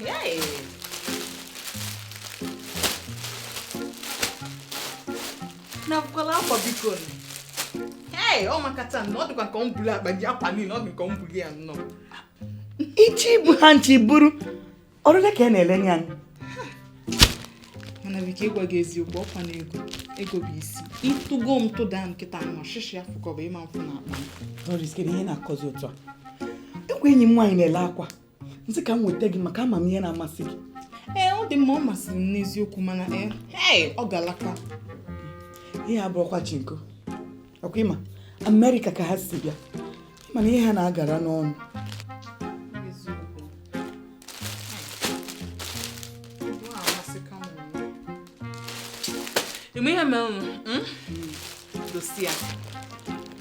Hey! Na-akwụkwala akwa biko nụ. Hey, ọ makata nnọọ, ọ dịkwa ka ọ m bulu akpa ji akwa niile, ọ dị ka ọ m buli ya nnọọ. Iche ibu ha nche buru ọrụle ka a na-elenye anyị. Mana biko, ịgwa gị eziokwu, ọkwa na ego ego bụ isi. Ịtụgo m tụda nkịta nwa shishi afụkọba ịma mfụ na akpa m. Doris, kedu ihe na-akọzi otu a? Ekwe enyi m nwaanyị na-ele akwa nsị ka m nweta gị maka ama m ihe na-amasị gị. Ee, ọ dị mma, ọ masịrị m n'eziokwu, mana ee, hey, ọ galaka. Ihe abụrụkwa chinko, ọkwa ịma Amerịka ka ha si bịa, mana ihe ha na-agara n'ọnụ. Eziokwu. Ọ amasịka m nnọọ. Ime ihe mere m dosi ya,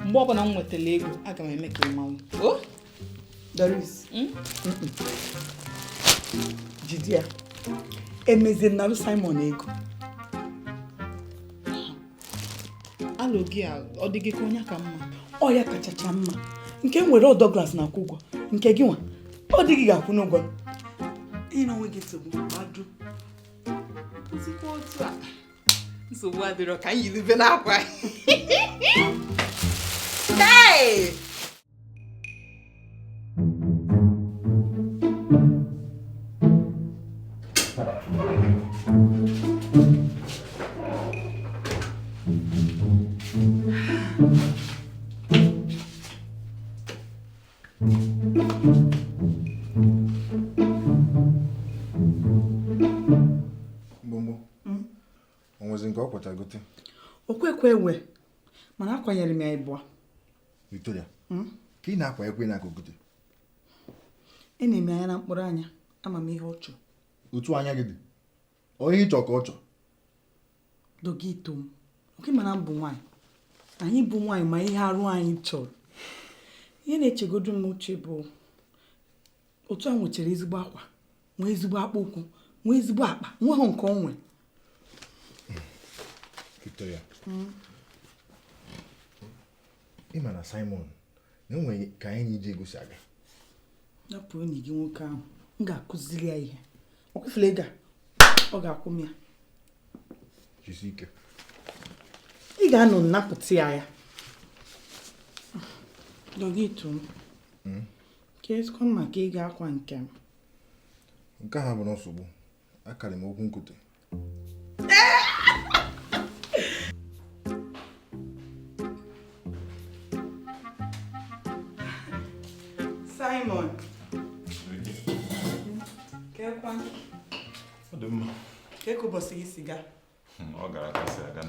mgbe ọbụla m nwetara ego, aga m eme ka ị malụ o. Doris, jide ya, emezie narụ Simon ego. Alụ gị a, ọ dị gị ka onye ka mma? Ọ ya kachacha mma. Nke m nwere, Douglas na-akwụ ụgwọ. Nke gị nwa, ọ dịghị ga-akwụ n'ụgwọ. Ị na onwe gị nsogbu gbado. Kwụsịkwa otu a, nsogbu adịrọ, ka m yiribe n'akwa. Hey! Mgbomgbo o nwezi nke ọ kwacha gote? Okwekwe ewe, mana akwanyere m ya ịbụa. Victoria, ka ị na-akwa ekwe na gote? Ị na-eme anya na mkpụrụ anya, ama m ihe ọ chọrọ. Otu anya gị dị, onye ịchọ ka ọ chọọ. Dọgito m, oke mana m bụ nwaanyị, anyị bụ nwaanyị, ma ihe arụ anyị chọrọ. Ihe na-echegodu m uche bụ otu a nwechara ezigbo akwa, nwee ezigbo akpụ ụkwụ, nwee ezigbo akpa, nweghị nke o nwe. Victoria, ị ma na Simon na enweghị ka anyị na ije ego si aga. Napụ enyi gị nwoke ahụ, m ga-akụziri ya ihe. Ọ kwefere ego a, ọ ga-akwụ m ya. Jisi ike. Ị ga-anọ nnapụta ya ya. Dọgito m, ka ezikwa maka ị ga-akwa nke m. Nke ahụ bụ na nsogbu akarị m okwu nkute. Simon. Kekwa? Ọ dị mma. Ka ụbọchị gị si gaa? Ọ gara ka si aga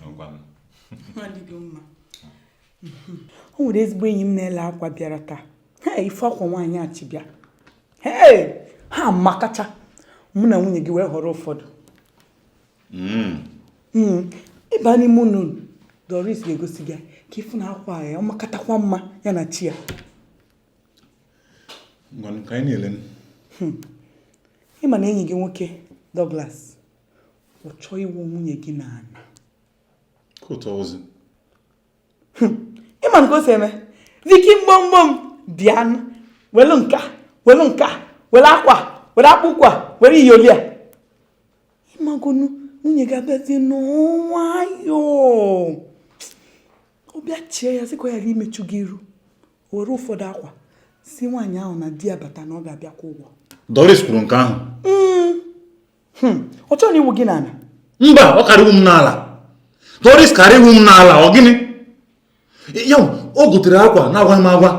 ngwa. Adịghị mma. O nwere ezigbo enyi m na-ele akwa bịara taa. Hei, ife akwa nwaanyị a chi bịa. Hei, ha amakacha. Mụ na nwunye gị wee họrọ ụfọdụ. Ịba n'ime ụlọ, Doris ga-egosi gị ka ịfụ na akwa ya ọ makatakwa mma ya na chi ya. Ngwa, ka anyị na-ele. Ịma na enyi gị nwoke Douglas, ọ chọọ iwu nwunye gị n'ala. Ka ụtọ ozi. Ịma nke o si eme Viki, mgbomgbom bịanụ, welu nka, welu nka, were akwa, were akpụkpọ a, were iyoli a. Ịmagonu nwunye gị abịazie n'nwayọọ, ọ bịa chie ya sị ka ọ ghara imechu gị iru, o were ụfọdụ akwa si nwaanyị ahụ na di ya bata na ọ ga-abịakwa ụgwọ. Doris kwuru nke ahụ? Ọ chọrọ iwu gị n'ala. Mba, ọ kara iwu m n'ala. Doris kara iwu m n'ala. Ọ gịnị ya? O gotere akwa na-agwaghị m agwa,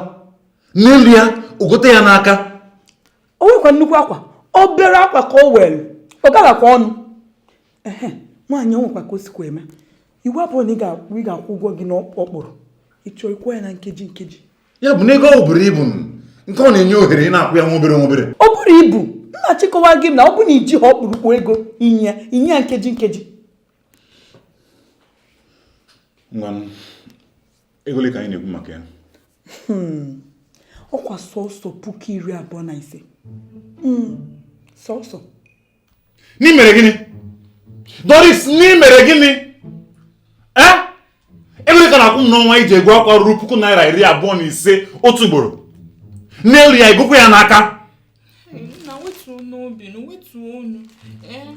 n'elu ya o gote ya n'aka. O nwekwa nnukwu akwa, obere akwa ka o were, ọ gaghakwa ọnụ. Ehe, nwaanyị, o nwekwa ka o sikwa eme. Iwu abụọ na ị ga-akwụ ụgwọ gị n'ọkpụrụ, ịchọọ ịkwụ ya na nkeji nkeji. Ya bụ na ego ọ buru ibu nke ọ na-enye ohere ị na-akwụ ya nwa obere nwa obere. Ọ bụrụ ibu nna chịkọwa gị na ọ bụ na iji ha ọkpụrụkpụ ego inye ya, inye ya nkeji nkeji. Ngwa, ego ole ka anyị na-ekwu maka ya? Ọkwa sọsọ 25,000. Sọsọ. N'imere gịnị, Doris? N'imere gịnị? Ee, ego ole ka na-akwụ m n'ọnwa iji ego akwa ruru ₦25,000 otu ugboro? N'elu ya, egokwa ya n'aka. Nna, wetu. Wetuo n'obi na wetuo onu. Ee,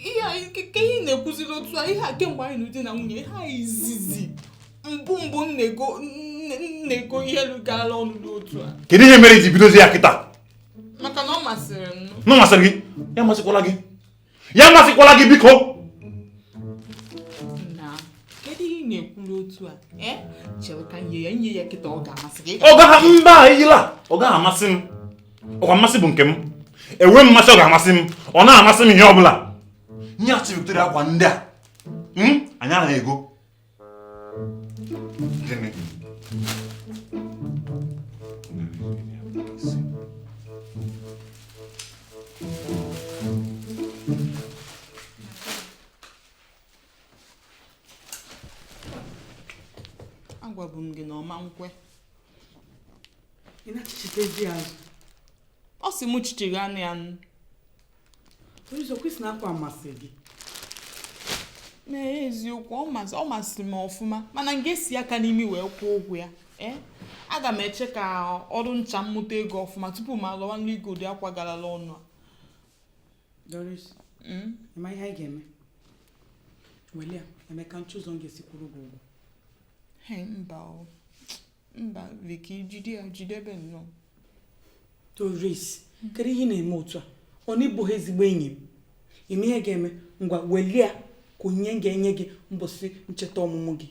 ihe a ke ihe ị na-ekwuziri otu a, ihe a kemgbe anyị nụ di na nwunye, ihe a izizi mbụ mbụ m na-ego m na-ego ihe gara ọnụ n'otu a. Kedu ihe mere iji bidozi ya kịta? Maka na ọ masịrị m. Na ọ masịrị gị? Ya masịkwala gị. Ya masịkwala gị biko. Na kedu ihe ị na-ekwuru otu a? Ee, chere ka nye ya nye ya kịta, ọ ga-amasị gị. Ọ gaghị mba eyila, ọ gaghị amasị m. Ọkwa mmasị bụ nke m. Enwe m mmasị, ọ ga-amasị m. Ọ na-amasị m ihe ọ bụla. Nye achị Victoria akwa ndị a. Anyị anaghị ego. Gịnị? Agwabu m gị na ọma nkwe. Ị na-achịchite ji azụ. Ọ sị m chichiri anụ ya nụ. Doris, ọ kwesị na akwa amasị gị. Ee, eziokwu, ọ masịrị m ọfụma, mana m ga-esi aka n'imi wee kwụọ ụgwọ ya. Ee, aga m eche ka ọrụ ncha mmụta ego ọfụma tupu m alọwa n'ego ụdị akwa garala ọnụ a. Doris, ị ma ihe anyị ga-eme? Welie, Emeka nchụzọ m ga-esikwuru gị ụgwọ. He, mba o. Mba, Vicky, jide ya, jidebe nnọọ. Doris, kedu ihe ị na-eme otu a? Ọ na ịbụghị ezigbo enyi m. Ime ihe ga-eme, ngwa welie ka onyinye m ga-enye gị mbọsị ncheta ọmụmụ gị.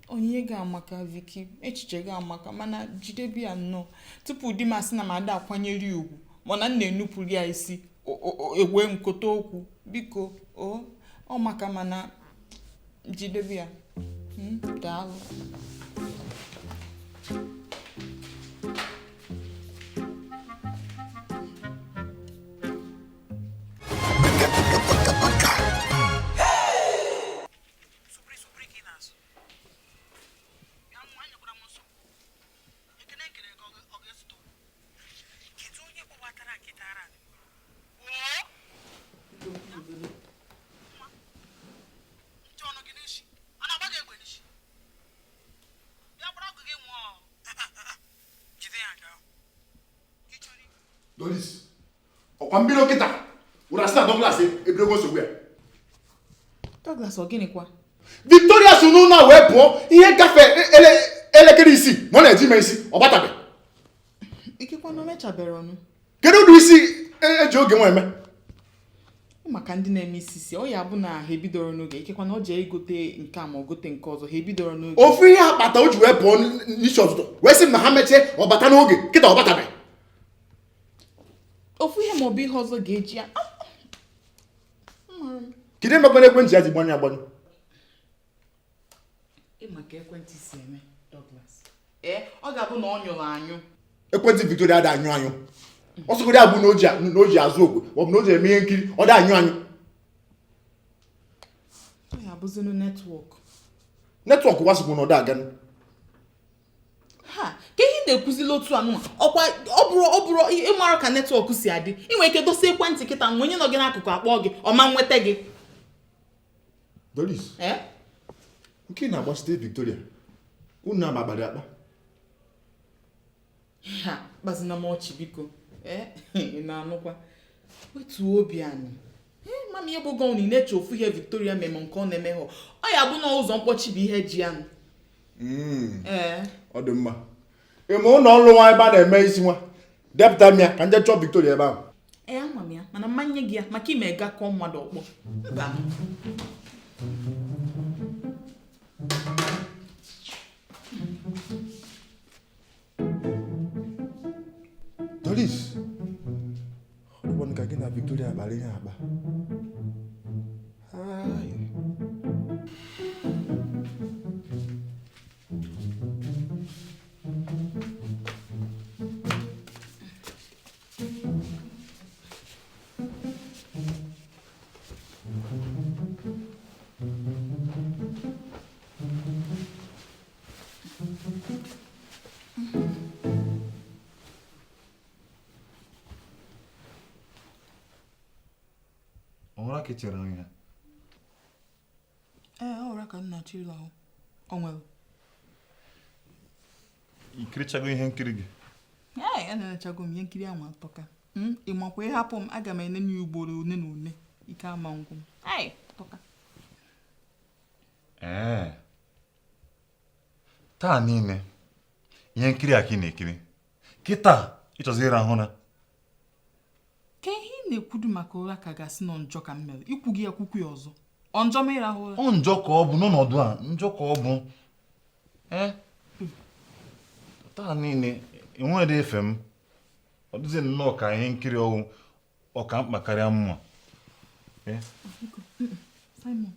Onyinye gị amaka, Vicky, echiche gị amaka, mana jidebe ya nnọọ tupu di m asị na m ada akwanyere ya ugwu, mana m na-enupụrụ ya isi, ewee m kote okwu. Biko, o ọ maka, mana jidebe ya. Daalụ. Doris, ọkwa mbido kịta wụrụ asị na Douglas ebidogo nsogbu ya. Douglas, ọ gịnịkwa? Victoria si n'ụlọ a wee pụọ ihe gafee elekere isii na ọ na-eji ime isi, ọ batabe. Ikekwe na o mechabere ọnụ. Kedu ụdị isi eji oge nwa eme? Maka ndị na-eme isi si, ọ ya bụ na ha ebidoro n'oge, ikekwe na ọ jee igote nke a ma ọ gote nke ọzọ, ha ebidoro n'oge. Ofu ihe akpata o ji wee pụọ n'isi ọtụtụ wee sị m na ha mechie ọ bata n'oge, kịta ọ batabe. Ofu ihe ma ọ bụ ihe ọzọ ga-eji ya. Kedu emekwana ekwentị ya ji gbanyụ agbanyụ? Ịma ka ekwentị si eme, Douglas. Ee, ọ ga-abụ na ọ nyụrụ anyụ. Ekwentị Victoria ada anyụ anyụ. Ọ sịgoro ya bụ na o ji azụ okwe maọbụ na o ji eme ihe nkiri, ọ dị anyụ anyụ. Ọ ya abụzinu netwọk. Netwọk wasịkwu na ọ dị aganụ. Ha, ka ihe na-ekwuzila otu anụnwa, ọkwa ọ bụrụ ịmara ka netwọk si adị, ị nwere ike dosa ekwentị kịta mgbe onye nọ gị n'akụkụ akpọọ gị, ọ ma nweta gị. Doris, nke na-agbachite Victoria, unu agbabara akpa. Ha, kpazina m ọchị biko. Ị na-anụkwa. Wetuo obi anyị. Mama ihe bụ gọvanọ na-eche ofu ihe Victoria meme nke ọ na-eme ha. Ọ ya bụ na ụzọ mkpọchi bụ ihe ji anụ. Ee. Ọ dị mma. Ị ma ụlọ ọrụ nwa ebe a na-eme isi nwa, depụta m ya ka nje chọọ Victoria ebe ahụ. Ee, ama m ya, mana mmanye gị ya maka ime ga kụọ mmadụ ọkpọ. Mba. Doris, ọ dịkwanụ ka gị na Victoria kpara ihe akpa. Ọnwụra ka chere anya. Ee, ọra ka nna chila o nwere. Ikirichago ihe nkiri gị? Ee, enechago m ihe nkiri ahụ atọka. Ị makwa ịhapụ m, aga m enene ya ugboro one na one, ike ama ngwụ m. Ai, tọka. Ee, taa niile ihe nkiri a ka ị na-ekiri kịta, ịchọzi ịrahụ ụra. Ka ihe ị na-ekwudu maka ụra ka gasị nọ njọ ka m mere ikwu gị ekwukwu ya ọzọ, ọ njọ m ịrahụ ụra? Ọ njọ ka ọ bụ n'ọnọdụ a, njọ ka ọ bụ. Ee, taa niile enweghị efe m, ọ dịzi nnọọ ka ihe nkiri ọwụ ọka mkpa karịa mma. Simon,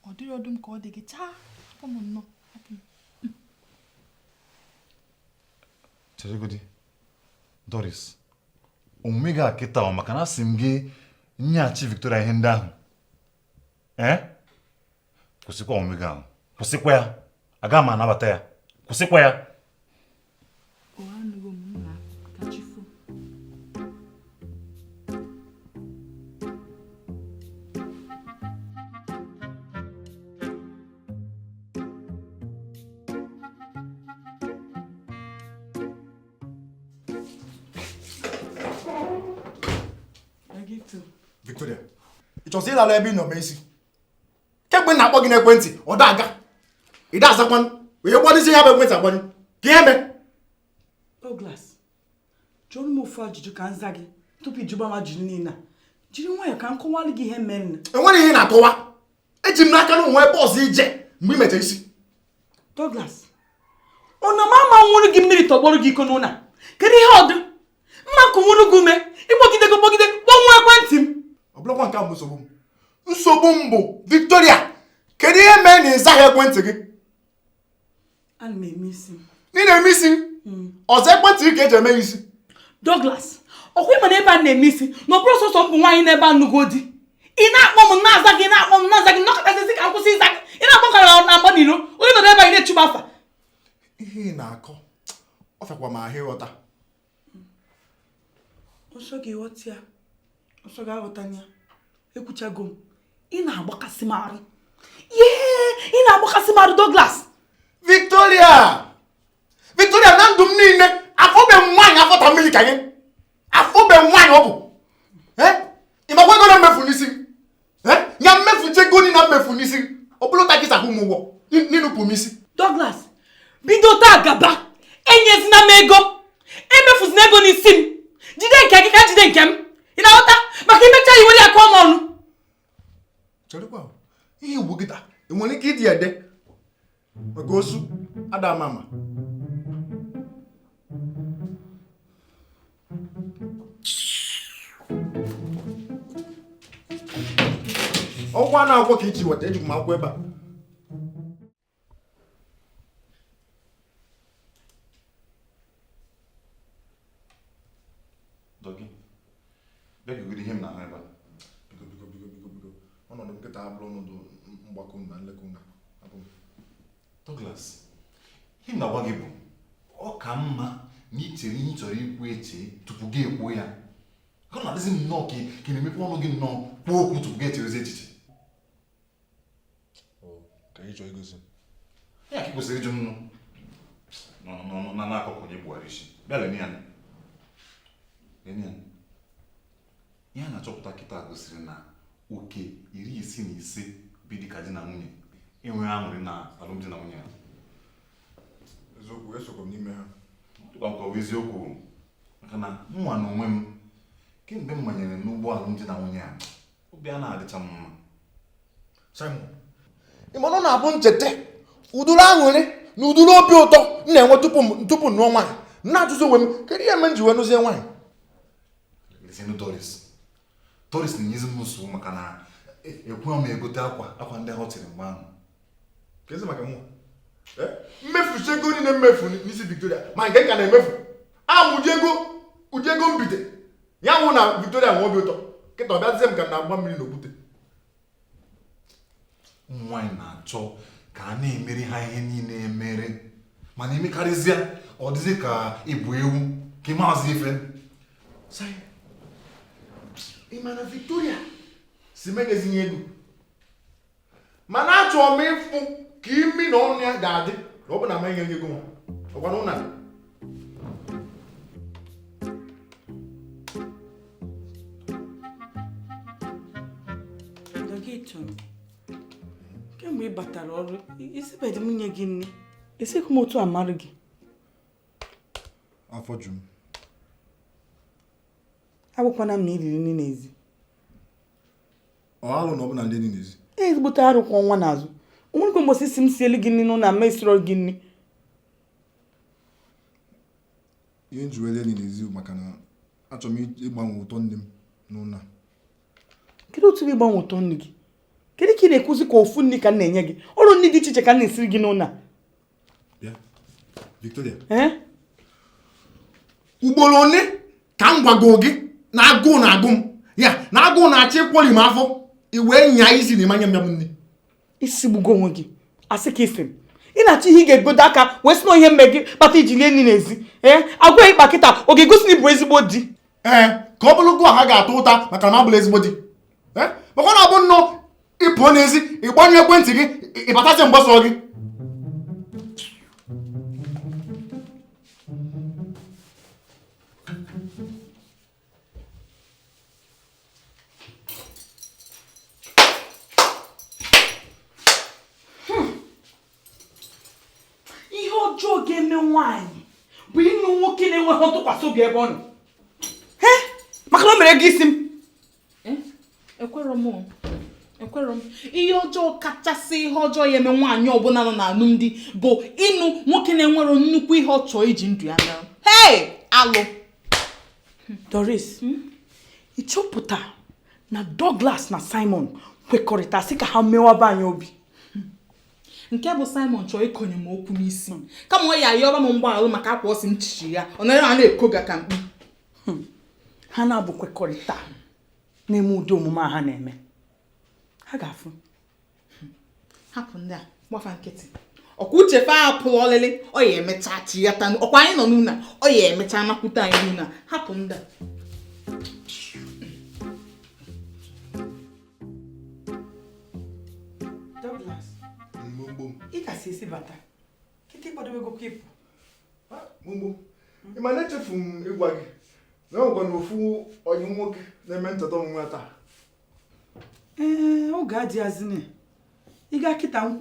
ọ dịrị ọdụ m ka ọ dị gị chaa, hapụ m nnọọ, hapụ m. Cheregodi Doris, omume gị a kịta ọ maka na asị m gị nyeghachi Victoria ihe ndị ahụ? Ee, kwụsịkwa omume gị ahụ, kwụsịkwa ya, agaghị m anabata ya, kwụsịkwa ya. O anụghị m nna ka chi fo. Victoria, ị chọzi ịlara ebe ị nọ mee isi? Kemgbe m na-akpọ gị n'ekwentị, ọ da aga, ị da azakwanụ, onye gbanyụzie ya bụ ekwentị agbanyụ ka ihe mee. Douglas, jụọrọ m ofu ajụjụ ka m za gị tupu ị jụba m ajụjụ niile a. Jiri nwayọọ ka m kọwalụ gị ihe mere. Enwere ihe ị na-akọwa? Eji m n'aka na onwe ebe ọzọ ije mgbe ị mechara isi. Douglas, ọ na m ama nwụrụ gị mmiri tọgbọrọ gị iko n'ụlọ a? Kedu ihe ọdụ mma kụnwụrụ gị ume ịkpọgide gị kpọgide kpọnwụọ ekwentị m? Ọ bụrụkwa nke a bụ nsogbu m. Nsogbu m bụ Victoria, kedu ihe mere na ị zaghị ekwentị gị? Ana m eme isi m. Ị na-eme isi? Ọzọ ekwentị gị ka eji eme isi? Douglas, ọkwa ịma na ebe a na-eme isi na ọ bụrụ sọsọ m bụ nwaanyị n'ebe a nnukwu di. Ị na-akpọ m na-aza gị, na-akpọ m na-aza gị, nọkọtasị ka m kwụsị ịza gị. Ị na-akpọ ka na mgba n'iro, onye nọrọ ebe a ị na-echu m afa. Ihe ị na-akọ ọ fịakwa m ahụ ịghọta. Ọsọ gị ghọta ya, ọsọ gị aghọta ya. Ekwuchago m, ị na-agbakasị m arụ. Yee, ị na-agbakasị m arụ Douglas. Victoria, Victoria, na ndụ m niile afọbe m nwaanyị afọta mmiri ka gị, afọbe m nwaanyị ọ bụ. Ị makwa ego na mmefu n'isi? Ya mmefu ego niile na mmefu n'isi, ọ bụrụ takịsị akwụ m ụgwọ n'inupụ m isi. Douglas, bido taa gaba, enyezina m ego, emefuzina ego n'isi m. Jide nke gị ka jide nke m. Ị na-aghọta? Maka imecha ya iwere ya kụọ m ọnụ. Cherekwa, ihe igbo gị taa enwere ike ịdị ede maka osu ada ama ama. Ọgwụ a na-akwụkwọ ka iji weta, ejikwa m akwụkwọ ebe a. Dọgị, bịa gụgide ihe m na-ahụ ebe a. Biko, biko, biko, biko, biko. Ọnọdụ m nkịta abụrụ ọnọdụ mgbakọ na nlekọ na abụ m. Douglas, ihe m na-agwa gị bụ ọ ka mma na ị chere ihe ị chọrọ ikwu eche tupu gị ekwuo ya. Ka ọ na-adịzi m nnọọ ka ị na-emepe ọnụ gị nnọọ kwuo okwu tupu gị echerezi echiche. Ka ị chọọ igosi m. Ya ka ị kwesịrị ịjụ m nụ. Nọ na n'akụkụ onye gbuwara isi. Bịa lene ya. Lene ya. Ihe a na-achọpụta kịta gosiri na oke 65 bi dịka di na nwunye enweghị aṅụrị na alụmdi na nwunye ha. Eziokwu, esokwa m n'ime ha. Dịkwa nke ọ bụ eziokwu, maka na mụnwa na onwe m kemgbe m manyere n'ụgbọ alụmdi na nwunye a, obi a na-adịcha m mma. Simon, ị ma na ọ na-abụ ncheta ụdịrị aṅụrị na ụdịrị obi ụtọ m na-enwe tupu m nụọ nwaanyị, m na-ajụzi onwe m kedu ihe mere m ji wee nụzie nwaanyị. Lezienụ Doris. Doris na-enyezi m nsogbu maka na ekweghị m egote akwa ndị ahụ ọ tiri mgbe ahụ. Kezi maka mụnwa? Mmefuchi ego niile mmefu n'isi Victoria, ma nke m ka na-emefu. Ama ụdị ego mbite ya nwụ na Victoria nwe obi ụtọ kịta ọ bịazie m ka m na-agba mmiri n'okwute. Ụmụ nwaanyị na-achọ ka a na-emeri ha ihe niile emere, mana emekarịsịa ọ dịzị ka ịbụ ewu ka ị maazị ife. Ị ma na Victoria si menyezinye ego, mana achọrọ m ịfụ ka imi na ọnụ ya ga-adị na ọ bụ na m enyeghị ego nwa. Ọkwa na ụna? Dọgịta, kemgbe ị batara ọrụ, isibedị m nye gị nri. Esikwa m otu amarụ gị. Afọ ju m. Agwakwana m na i riri nri n'ezi. Ọ alụ na ọ bụ na ndị dị n'ezi. Ezigbote arụ kwa ọnwa n'azụ. O nwekwa mgbọsị si m sielu gị nri n'ụlọ ma esiro gị nri. Ihe m ji wee rie nri n'ezi bụ maka na achọrọ m ịgbanwe ụtọ nri m n'ụlọ a. Kedu otu ịgbanwe ụtọ nri gị? Kedu ka ị na-ekwuzi ka ofu nri ka m na-enye gị? Ọrụ nri dị iche iche ka m na-esiri gị n'ụlọ a. Bịa, Victoria. Ee? Ugboro one ka m gwago gị na agụụ na-agụ m ya na agụụ na-achọ ịkwọri m afọ i wee nyaa isi na ịmanye m ya bụ nri. Isigbugo onwe gị asị ka isi m ị na-achọ ihe ị ga-egodo aka wee sị na ihe mme gị kpata iji lie nri n'ezi. Ee, agwa ịkpa kịta ọ ga-egosi na ị bụ ezigbo di? Ee, ka ọ bụrụ gụ ha ga-atụ ụta maka na m abụla ezigbo di. Ee, maka na ọ bụ nnọọ ị pụọ n'ezi ị gbanyụ ekwentị gị ị batazie mgbe sọ gị. Ihe ọjọọ ga-eme nwaanyị bụ ịnụ nwoke na-enweghị ntụkwasị obi ebe ọ nọ. Maka na o mere gị isi m. Ekwerọ m. Ihe ọjọọ kachasị ihe ọjọọ ya eme nwaanyị ọbụla nọ n'alụmdi bụ ịnụ nwoke na-enwero nnukwu ihe ọ chọọ iji ndụ ya mere. Hei, alụ. Doris, ị chọpụta na Douglas na Simon kwekọrịta sị ka ha mewaba anyị obi. Nke bụ Simon chọrọ ịkonye m okwu n'isi kama ọ ya ayọba m mgbaghalụ maka akwa ọsị m chichi ya ọ nara na-ekoga ka mkpi. Ha na-abụ kwekọrịta na-eme ụdị omume a ha na-eme. Ha ga-afụ. Hapụ ndị a gbafa nkịtị. Ọkwa uche fa apụrụ ọlịlị ọ ya emecha chighata ọkwa anyị nọ n'ụlọ ọ ya emecha nakwute anyị n'ụlọ. Hapụ ndị a. Douglas, ị kasị esi bata kịta ịkwadobegokwa ịpụ. Ị ma na echefu m ịgwa gị na ọ gwara ofu onye nwoke na-eme ncheta ọmụmụ ya taa. Ee, oge adịghịzị. Ị gaa kịta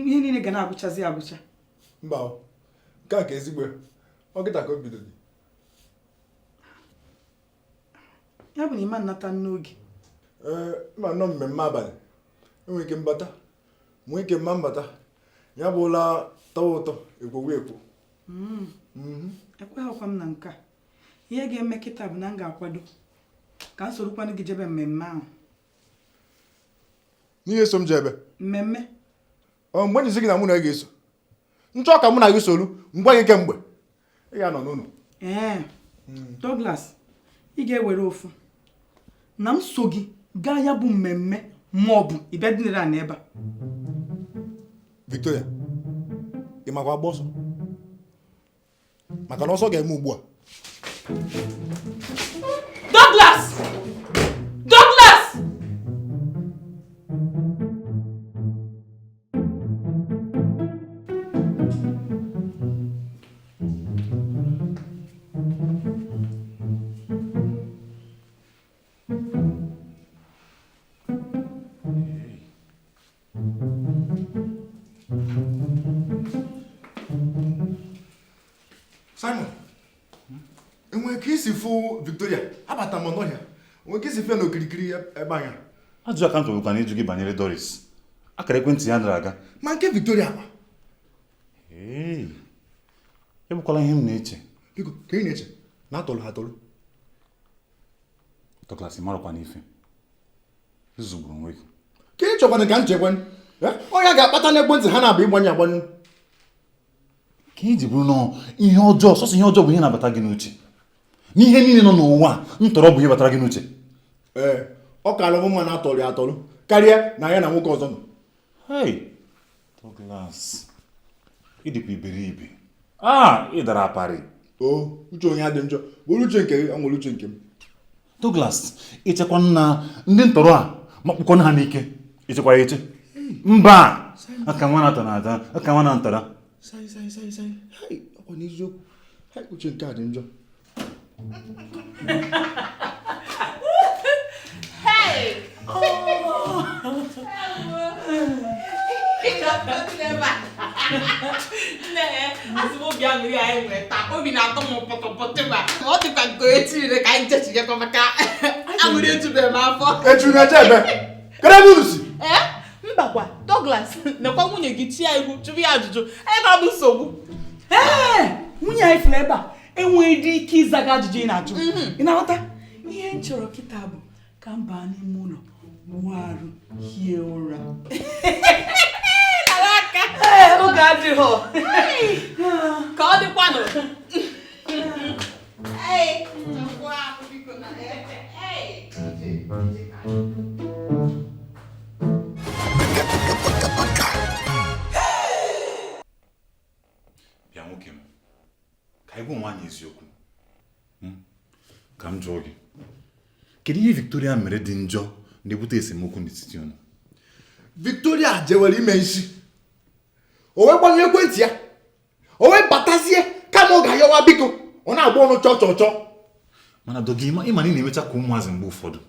ihe niile ga na-agwụchazi agwụcha. Mba, nke a ka ezigbo ọ kịta ka o bidoro. Ya bụ na ịma nnata n'oge. Ee, ma nọ mmemme abalị enwere ike mbata nwee ike mma mbata ya bụ ụla tọwa ụtọ ekwowe ekwo. Ekweghịkwa m na nke a. Ihe ga-eme kịta bụ na m ga-akwado ka m sorokwanụ gị jebe mmemme ahụ. N'ihe so m jebe mmemme? Ọ mgbe njisi gị na mụ na gị ga-eso nchọ ka mụ na gị solu ngwa gị kemgbe ị ga-anọ n'ụlọ. Ee, Douglas, ị ga-ewere ofu na m so gị gaa ya bụ mmemme ma ọ bụ ị bịa dinara n'ebe a. Victoria, ị makwa agba ọsọ maka na ọsọ ga-eme ugbu a. Douglas! Douglas! Simon, enwere ka isi fụ Victoria abata m n'ọhịa nwere ka isi fee n'okirikiri ebe anya. Ajụjụ aka m chọrọ na ịjụ gị banyere Doris. Akara ekwentị ya nara aga. Ma nke Victoria kwa. Ee, ebukwala ihe m na-eche. Biko, ka ị na-eche na atọlụ ha atọlụ. Douglas, marakwa n'ife. Zugburu onwe gị. Ka ị chọkwana ka m chekwa ọ ya ga-akpata n'ekwentị ha na-abụ ịgbanye agbanyụ. Ka iji bụrụ na ihe ọjọọ sọsọ ihe ọjọọ bụ ihe na-abata gị n'uche. N'ihe niile nọ n'ụwa ntọrọ bụ ihe batara gị n'uche. Ee, ọ kaara mma na atọrọ ya atọrọ karịa na ya na nwoke ọzọ nọ. Hey, Douglas, ị dịkwa iberibe. Ah, ị dara aparị. O, uche onye adị njọ, bụrụ uche nke gị, ọ nwere uche nke m. Douglas, ịchekwa na ndị ntọrọ a makpụkwana ha n'ike. Ịchekwara eche? Mba, aka nwa na-atọ na-ata, aka nwa na-ntara. Sai, sai, sai, sai. Hai, ọkwa n'eziokwu. Hai, uche nke a dị njọ. Hey! Oh. Nne, asị m obi aṅụrị anyị nwere taa, obi na-atọ m pọtọpọtọ ma ọ dịkwa nke etinyere ka anyị jechigakwa maka aṅụrị ejubeghị m afọ. Echu na-eche ebe kedu ebe unu si? Ee, mbakwa Douglas, nekwa nwunye gị chi ya ihu jụrụ ya ajụjụ, anyị ga-abụ nsogbu. Ee, nwunye anyị fụrụ ebe a enweghị ike ịzaga ajụjụ ị na-ajụ. Ị na-aghọta? Ihe m chọrọ kịta bụ ka m baa n'ime ụlọ wụọ arụ hie ụra. Nara aka. Ee, oge adịghọ. Ka ọ dịkwanụ. Ee, chọkwa ahụ biko na ee. Bịa nwoke m, ka anyị gwa onwe anyị eziokwu. Ka m jụọ gị, kedu ihe Victoria mere dị njọ na-ebute esemokwu n'etiti unu? Victoria jewere ime isi, o wee gbanye ekwentị ya, o wee batazie kama ọ ga-ayọwa biko, ọ na-agba ọnụ chọọ chọọ chọọ. Mana dọga ịma na ị na-emecha ka ụmụazị mgbe ụfọdụ.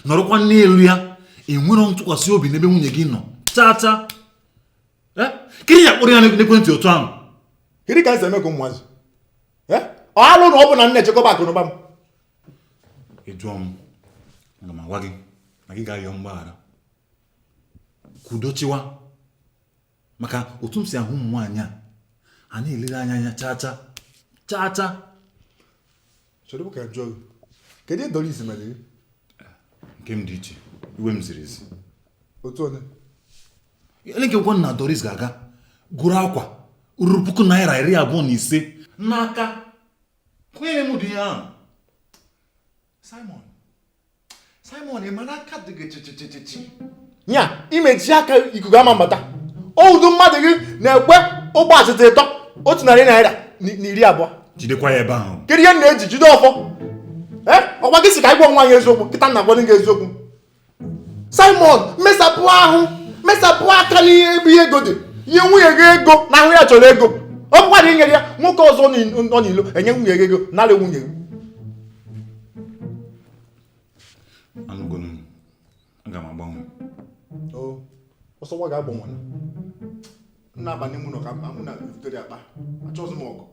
Nọrọkwa n'elu ya, enwero ntụkwasị obi n'ebe nwunye gị nọ chaa chaa. Kedu ya kpọrọ ya n'ekwentị otu ahụ? Kedu ka m si eme ka ụmụazị? Ọ alụ na ọ bụ na nne echekọba akụnụba m. Ị jụọ m, aga m agwa gị na gị ga-ayọ mgbaghara kwudochiwa, maka otu m si ahụ ụmụ nwaanyị a na-elere anya anya chaa chaa chaa chaa. Chere ka m jụọ gị, kedu ihe Doris mere gị? Nke m dị iche, iwe m ziri ezi. Otu onye ele nke nkwa na Doris ga-aga gụrụ akwa ruru puku naira 25 n'aka kwenyere m ụdị ihe ahụ. Simon, Simon, ị mara aka dị gị chichichichichi nya imechi aka ikuku ama mbata. Ụdụ mmadụ gị na-ekwe ụgbọ achịcha ịtọ 100 naira na 20. Jidekwa ya ebe ahụ. Kedu ihe m na-eji jide ọfọ? Ọkwa gị si ka anyị gwa onwe anyị eziokwu, kịta m na-agwa gị eziokwu. Simon, mesapụ ahụ, mesapụ aka n'ihe ebe ihe ego dị. Nye nwunye gị ego na ahụ ya chọrọ ego. Ọ bụkwa na inyere ya nwoke ọzọ nọ n'ilo enye nwunye gị ego, narị nwunye gị. Anụgonu m, aga m agbanwe. Ọsọ nwa ga-agbanwe. Nna abalị mụ nọ ka mụ na Victoria kpa, achọghịzị m ọgụ.